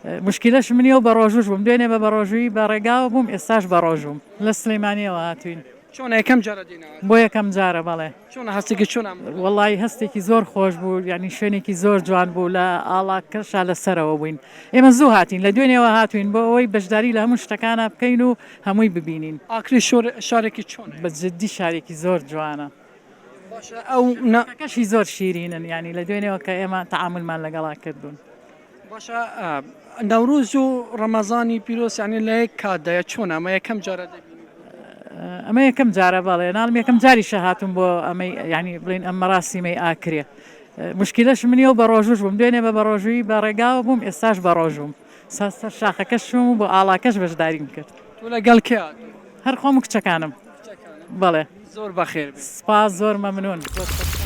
موشکیلەش منیە و بەڕۆژووش بووم دوێنێ بە بەڕۆژووی بە ڕێگاوە بووم ئێستاش بەڕۆژووم لە سلێمانیەوە هاتووین. چۆنە یەکەم جارە دێنە ئاکرێ؟ بۆ یەکەم جارە بەڵێ. چۆنە هەستێکی چۆنە ئەم؟ وەڵایی هەستێکی زۆر خۆش بوو یانی شوێنێکی زۆر جوان بوو لە ئاڵاکەشا لە سەرەوە بووین ئێمە زوو هاتین لە دوێنێوە هاتووین بۆ ئەوەی بەشداری لە هەموو شتەکانا بکەین و هەمووی ببینین. ئاکرێ شارێکی چۆنە؟ بە جدی شارێکی زۆر جوانە. باشە ئەو نا. خەڵکەکەشی زۆر شیرینن یانی لە دوێنێوە کە ئێمە تەعامولمان لەگەڵا کردوون. باشە نەورۆز و ڕەمەزانی پیرۆز یانی لە یەک کاتدایە چۆنە ئەمە یەکەم جارە دەبینی؟ ئەمە یەکەم جارە بەڵێ ناڵم یەکەم جاریشە هاتووم بۆ ئەمەی یانی بڵێین ئەم مەراسیمەی ئاکرێ موشکیلەش منیە و بەڕۆژووش بووم دوێنێ بە بەڕۆژووی بە ڕێگاوە بووم ئێستاش بەڕۆژووم سا سەر شاخەکەش چووم و بۆ ئاڵاکەش بەشداریم کرد. تۆ لەگەڵ کێ هاتووی؟ هەر خۆم و کچەکانم. کچەکانت؟ بەڵێ. زۆر بەخێر بێی. سپاس زۆر مەمنون. زۆر.